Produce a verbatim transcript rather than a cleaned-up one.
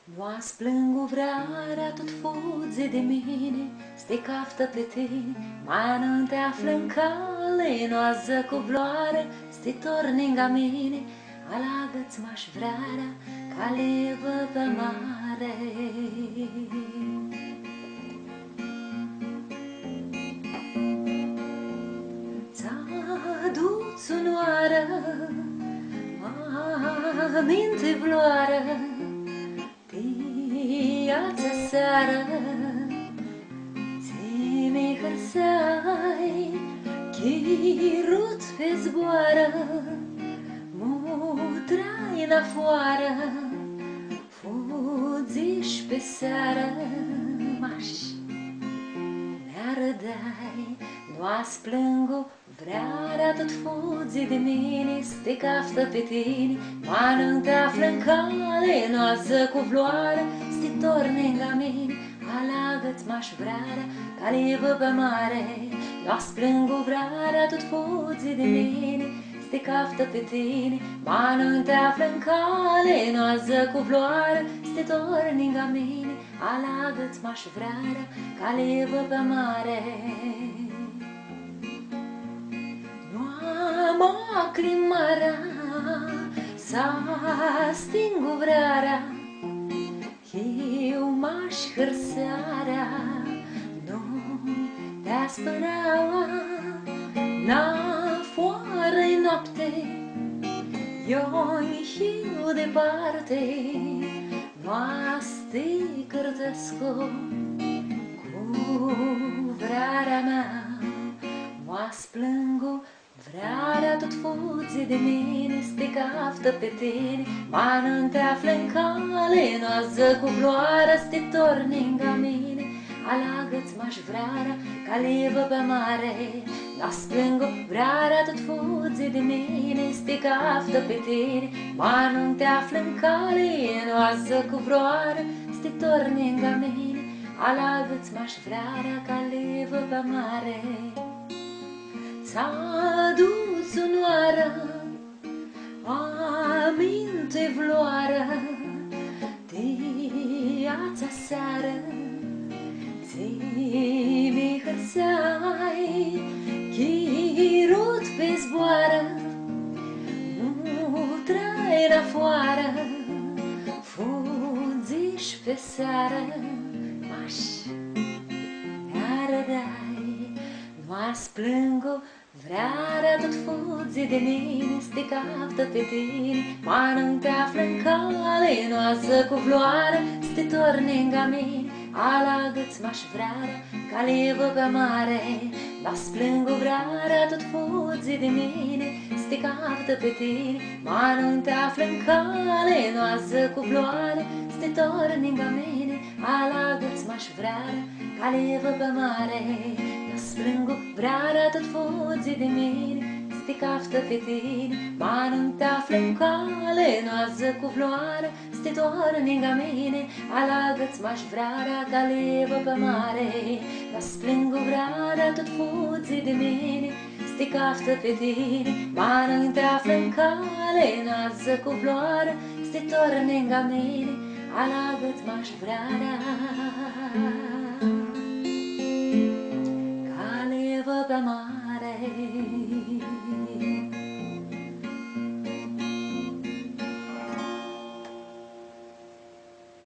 Nu asplãngu vrearea, tut fudzi di mini, s-ti caftã pi tini, ma nu ti aflã n cali, nu dzãcu vãrãoarã, s-ti torni ningã mini, alagã-ts mash vrearea, ca livã pi mari. Tsã aduts unãoarã aminti vãrãoarã ti atsea searã, tsi mi hãrseai, chirut pi zboarã, mutrai nafoarã, fudzish pi searã, mash mi-arãdai, nu asplãngu vrearea, tut fudzi di mini, s-ti caftã pi tini, ma nu ti aflã n cali, nu dzãcu vãrãoarã, s-ti torni ningã mini, alagã-ts mash vrearea, ca livã pi mari. Nu asplãngu vrearea, tut fudzi di mini, s-ti caftã pi tini, ma nu ti aflã n cali, nu dzãcu vãrãoarã, s-ti torni ningã mini, alagã-ts mash vrearea, ca livã pi mari. Nu am aclji marea, s-astingu vrearea, hiu mash hãrsearea, nu ti aspãreaua, nafoarã-i noapti, io hiu diparti, nu s-ti cãrtescu cu vrearea mea, nu asplãngu vrearea, tut fudzi di mini, s-ti caftã pi tini, ma nu ti aflã n cali, nu dzãcu vãrãoarã, s-ti torni ningã mini, alagã-ts mash vrearea, ca livã pi mari. Nu asplãngu vrearea, tut fudzi di mini, s-ti caftã pi tini, ma nu ti aflã n cali, nu dzãcu vãrãoarã, s-ti torni ningã mini, alagã-ts mash vrearea, ca livã pi mari. Tsã aduts unãoarã aminti vãrãoarã ti atsea searã, tsi mi hãrseai, chirut pi zboarã, mutrai nafoarã, fudzish pi searã, mash mi-arãdai, nu asplãngu vrearea, tut fudzi di mini, s-ti caftã pi tini, ma nu ti aflã n cali, nu dzãcu vãrãoarã, s-ti torni ningã mini, alagã-ts mash vrearea, ca livã pi mari. Nu asplãngu vrearea, tut fudzi di mini, s-ti caftã pi tini, ma nu ti aflã n cali, nu dzãcu vãrãoarã, s-ti torni ningã mini, alagã-ts mash vrearea, ca livã pi mari. Nu asplãngu vrearea, tut fudzi di mini, s-ti caftã pi tini, ma nu ti aflã n cali, nu dzãcu vãrãoarã, s-ti torni ningã mini, alagã-ts mash vrearea, ca livã pi mari. Nu asplãngu vrearea, tut fudzi di mini, s-ti caftã pi tini, ma nu ti aflã n cali, nu dzãcu vãrãoarã, s-ti torni ningã mini, alagã-ts mash vrearea, ca livã pi mari.